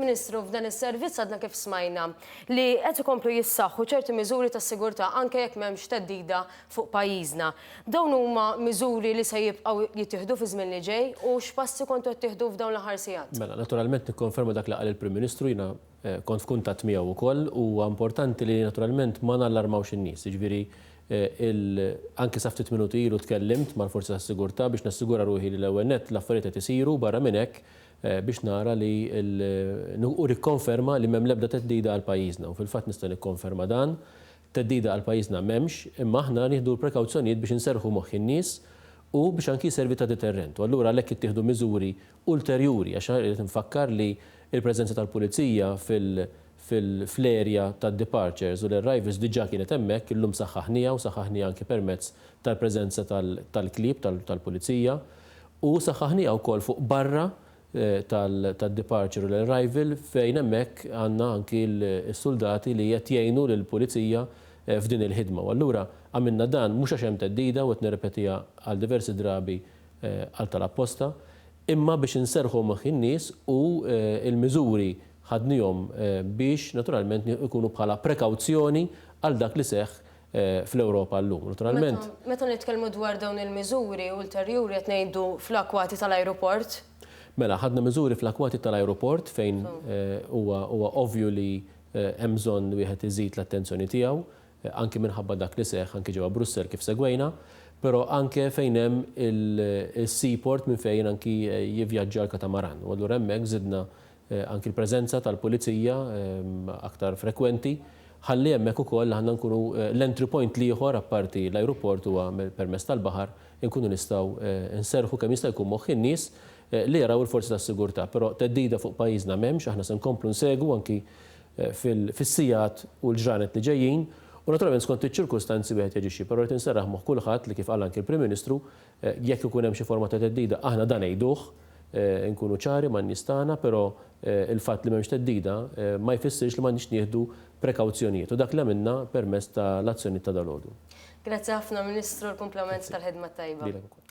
Ministru, f'dan is-servizz għadna kif smajna li qed ikomplu jissaħħu ċerti miżuri ta' sigurtà anke jekk m'hemmx theddida fuq pajjiżna. Dawn huma miżuri li se jibqgħu jittieħdu fiż-żmien li ġej u x'passi kontu qed tieħdu f'dawn l-aħħar sigħat? Mela, naturalment nikkonferma dak li qal il-Prim Ministru, jiena kont f'kuntatt miegħu wkoll, huwa importanti li naturalment ma nallarmawx in-nies. Jiġifieri anke sa ftit minuti ilu tkellimt mal-forzi tas-sigurtà biex nassigura ruħi li l-ewwel nett l-affarijiet qed isiru, barra minn hekk biex nara li u nikkonferma li m'hemm l-ebda theddida għal pajjiżna u fil-fatt nista' nikkonferma dan, theddida għal pajjiżna m'hemmx, imma aħna nieħdu l-prekawzjonijiet biex inserrħu moħħ in-nies u biex anki jservi ta' deterrent. U allura għalhekk ittieħdu miżuri ulterjuri għax irrid infakkar li l-preżenza tal-pulizija fil fl-area tad-departures u l-arrivals diġà kienet hemmhekk, illum saħħaħniha u saħħaħniha anki permezz tal-preżenza tal-klieb tal-pulizija u saħħaħniha wkoll fuq barra tad-departure u l-arrival fejn hemmhekk għandna anki s-suldati li qed jgħinu lill-pulizija f'din il-ħidma. U allura għamilna dan mhux għax hemm theddida u qed nirrepetiha għal diversi drabi għal tal-apposta, imma biex inserrħu moħħ in-nies u l-miżuri ħadnihom biex naturalment ikunu bħala prekawzjoni għal dak li seħħ fl-Ewropa llum. Naturalment. Meta nitkellmu dwar dawn il-miżuri ulterjuri qed ngħidu fl-akwati tal-ajruport? Mela, ħadna miżuri fl-akwati tal-ajruport fejn huwa huwa ovvju li hemm bżonn wieħed iżid l-attenzjoni tiegħu, anki minħabba dak li seħħ anki ġewwa Brussell kif segwejna, però anke fejn hemm il-seaport minn fejn anki jivvjaġġa l-katamaran. U allura hemmhekk żidna anki l-preżenza tal-pulizija aktar frekwenti ħalli hemmhekk ukoll aħna nkunu l-entry point l-ieħor apparti l-ajruport huwa permezz tal-baħar inkunu nistgħu nserrħu kemm jista' jkun moħħ in-nies li jaraw il-forzi tas-sigurtà. Però theddida fuq pajjiżna m'hemmx, aħna se nkomplu nsegwu anki fis-sigħat u l-ġranet li ġejjin u naturalment skont iċ-ċirkustanzi wieħed jaġixxi. Però rrid inserraħ moħħ kulħadd li kif qal anki l-Prim Ministru Jekk ikun hemm xi forma ta' theddida, aħna dan ngħiduh, inkunu ċari man-nies tagħna, però il-fatt li m'hemmx theddida ma jfissirx li m'għandniex nieħdu prekawzjonijiet u dak li għamilna permezz ta' l-azzjonijiet ta' dalgħodu. Grazzi ħafna Ministru, l-kumplament tal-ħidma t-tajba. Lilek ukoll.